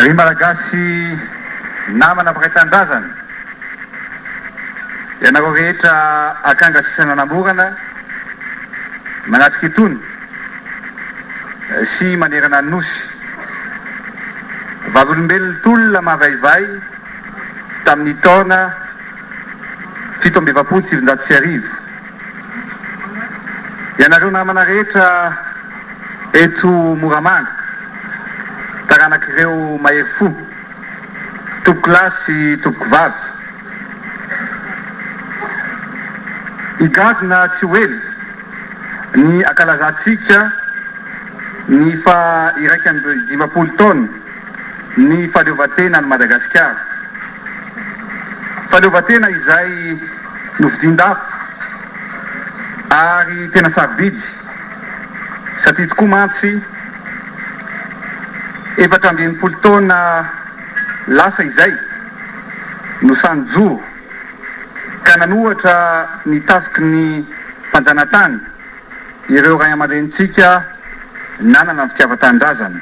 Ry Malagasy namana mpiray tanindrazana, ianareo rehetra akanga sisa nanamorana manatrika itony sy manerana ny Nosy. Vavolombelon'ny tolona mavaivay tamin'ny taona 1947. Ianareo namana rehetra eto Moramanga, taranak'ireo mahery fo, tompokolahy sy tompokovavy. Higadona tsy ho ela ny ankalazantsika ny faha 51 taona ny fahaleovantenan'i Madagasikara. Fahaleovantena izay novidian-dafo ary tena sarobidy satria tokoa mantsy 64 taona lasa izay no sahy nijoro ka nanohatra ny tafiky ny mpanjanatany ireo ray aman-drenintsika nanana ny fitiavan-tanindrazana.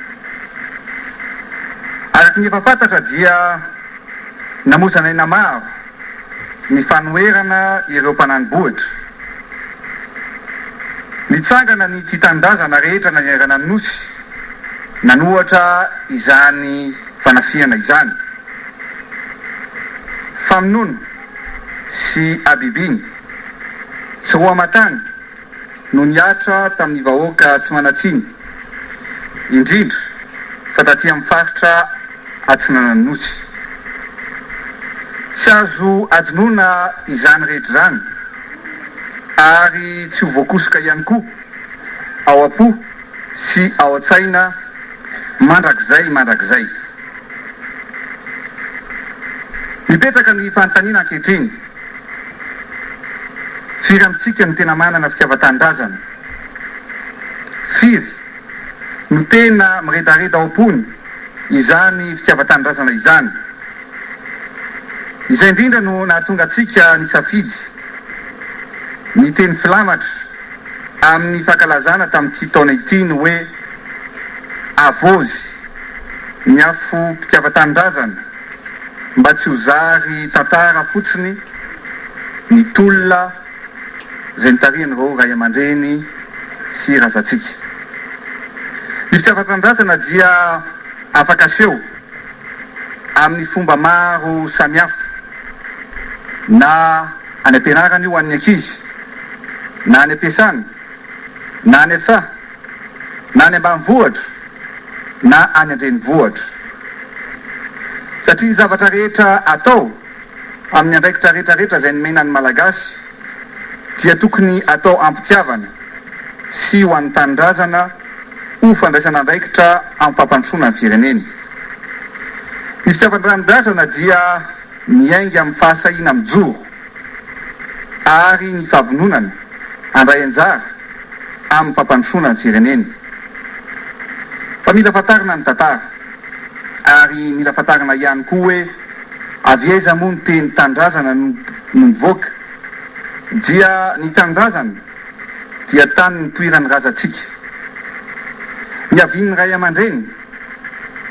Araka ny efa fantatra dia namoizana aina maro ny fanoherana ireo mpanani-bohitra. Nitsangana ny tia tanindrazana rehetra nanerana ny Nosy nanohatra izany fanafihana izany. Famonoana sy habibiana tsy roa aman-tany no nihatra tamin'ny vahoaka tsy manan-tsiny, indrindra fa taty amin'ny faritra atsinanan'ny Nosy. Tsy azo adinoina izany rehetra izany ary tsy ho voakosoka ihany koa ao am-po sy ao an-tsaina mandrakizay mandrakizay. Mipetraka ny fanontaniana ankehitriny. Firy amintsika no tena manana fitiavan-tanindrazana? Firy no tena miredareda ao am-pony izany fitiavan-tanindrazana izany? Izay indrindra no nahatonga antsika nisafidy ny teny filamatra amin'ny fankalazana tamin'ity taona ity ny hoe Avozy ny afom-pitiavan-tanindrazana. mba tsy ho zary tantara fotsiny ny tolona izay nitarihan'ireo ray aman-dreny sy razantsika. Ny fitiavan-tanindrazana dia afaka aseho amin'ny fomba maro samihafa, na any am-pianarana io ho an'ny ankizy, na any am-piasana, na any an-tsaha, na any ambanivohitra na any an-drenivohitra. Satria ny zavatra rehetra atao amin'ny andraikitra rehetra rehetra izay nomena ny Malagasy dia tokony atao am-pitiavana sy ho an'ny tanindrazana ho fandraisana andraikitra amin'ny fampandrosoana ny firenena. Ny fitiavan-tanindrazana dia miainga amin'ny fahasahiana mijoro ary ny fahavononana handray anjara amin'ny fampandrosoana ny firenena. Fa mila fantarina ny tantara ary mila fantarina ihany koa hoe avy aiza moa ny teny tanindrazana no nivoaka dia ny tanindrazana dia tany nipoiran'ny razantsika. Niavian'ny ray aman-dreny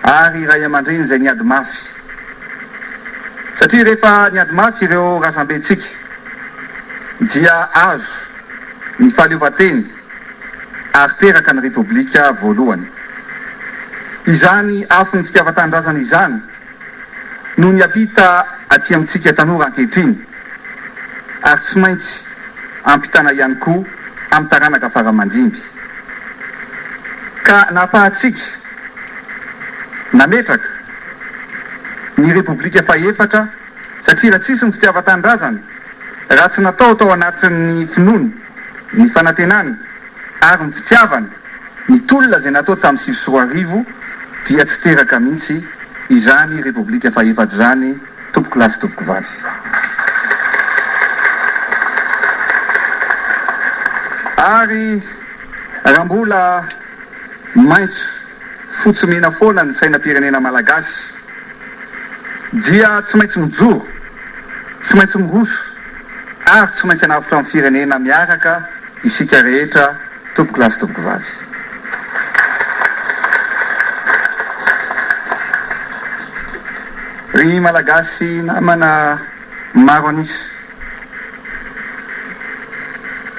ary ray aman-dreny izay niady mafy. Satria rehefa niady mafy ireo razambentsika dia azo ny fahaleovantena ary teraka ny Repoblika voalohany. Izany afon'ny fitiavan-tanindrazana izany no niampita aty amintsika tanora ankehitriny ary tsy maintsy ampitana ihany koa amin'ny taranaka fara aman-dimby. Ka nahafahantsika nametraka ny Repoblika fahefatra satria raha tsisy ny fitiavan-tanindrazana, raha tsy natao tao anatin'ny finoana, ny fanantenana ary ny fitiavana ny tolona izay natao tamin'ny 2009 dia tsy teraka mihitsy izany Repoblika fahefatra izany tompokolahy sy tompokovavy. Ary raha mbola maitso fotsy mena foana ny sainam-pirenena malagasy dia tsy maintsy mijoro, tsy maintsy miroso ary tsy maintsy hanavotra ny firenena miaraka isika rehetra tompokolahy sy tompokovavy. Ry Malagasy namana maro an'isa.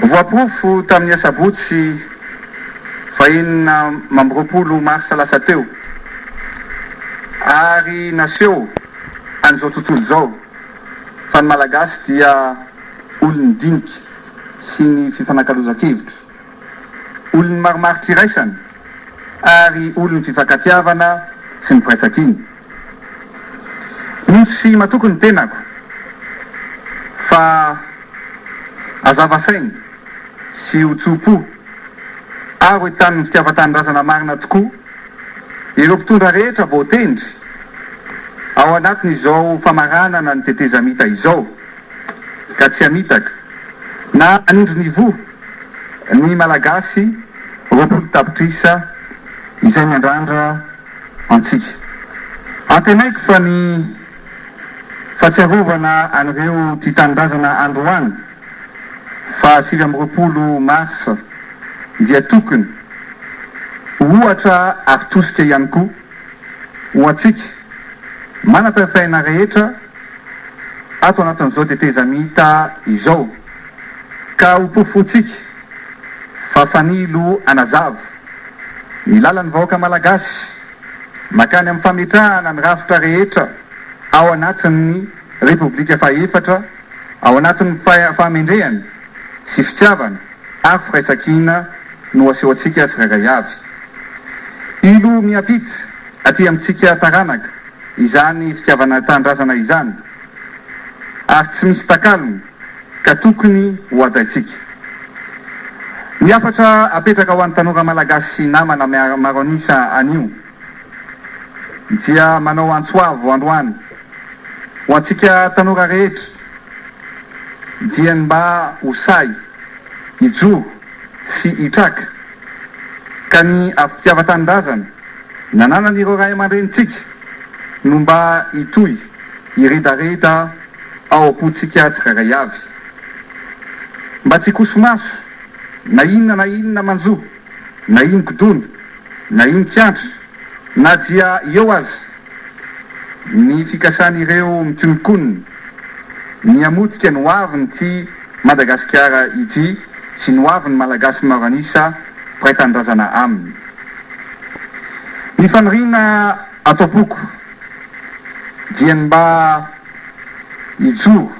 Voaporofo tamin'ny asabotsy fahenina amby 26 marsa lasa teo ary naseho an'izao tontolo izao fa ny Malagasy dia olon'ny dinika sy ny fifanakalozan-kevitra, olon'ny marimaritra iraisana ary olon'ny fifankatiavana sy ny firaisankina. Mino sy matoky ny tenako fa hazava saina sy ho tso-po ary ho entanin'ny fitiavan-tanindrazana marina tokoa ireo mpitondra rehetra voatendry ao anatin'izao famaranana ny tetezamita izao ka tsy hamitaka na hanindry ny voa ny Malagasy 20 tapitrisa izay miandrandra antsika. Antenaiko fa ny fahatsiarovana an'ireo tia tanindrazana androany faha 29 marsa dia tokony ho ohatra ary tosika ihany koa ho antsika manam-pahefana rehetra ato anatin'izao tetezamita izao ka ho porofointsika fa fanilo hanazava ny lalan'ny vahoaka Malagasy makany amin'ny fametrahana ny rafitra rehetra ao anatin'ny Repoblika fahefatra ao anatin'ny fahamendrehana sy fitiavana ary firaisankina no asehontsika tsirairay avy. Ilo miampita aty amintsika taranaka izany fitiavana tanindrazana izany ary tsy misy takalony ka tokony ho hajaintsika. Ny hafatra apetraka ho an'ny tanora Malagasy namana maro an'isa anio dia manao antso avo androany ho antsika tanora rehetra dia ny mba ho sahy hijoro sy hitraka ka ny afom-pitiavan-tanindrazana nananan'ireo ray aman-drenintsika no mba hitohy hiredareda ao am-pontsika tsirairay avy. Mba tsy hikoso-maso na inona na inona manjo, na inon-kidona, na inon-kiantra, na dia eo aza ny fikasan'ireo mikononkonona ny hamotika ny hoavin'ity Madagasikara ity sy ny hoavin'ny Malagasy maro an'isa mpiray tanindrazana aminy. Ny faniriana ato am-poko dia ny mba hijoro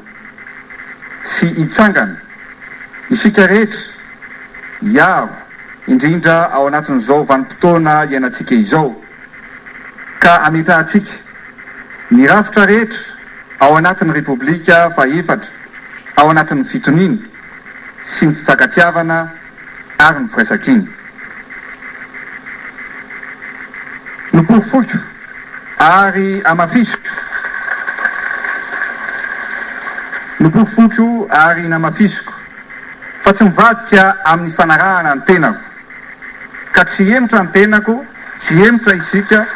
sy hitsangana isika rehetra hiaro indrindra ao anatin'izao vanim-potoana iainantsika izao ka hametrahantsika ny rafitra rehetra ao anatin'ny Repoblika fahefatra ao anatin'ny fitoniana sy ny fifankatiavana ary ny firaisankina. Noporofoiko ary hamafisiko Noporofoiko ary namafisiko fa tsy mivadika amin'ny fanarahana ny tenako, ka tsy hihemotra ny tenako, tsy hihemotra isika,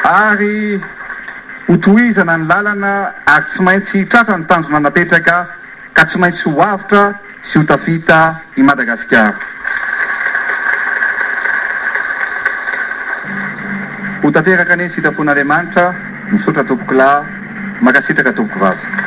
ary hotohizana ny lalana ary tsy maintsy tratra ny tanjona napetraka ka tsy maintsy ho avotra sy ho tafita i Madagasikara. Ho tanteraka anie ny sitrapon'Andriamanitra, misaotra tompokolahy, mankasitraka tompokovavy.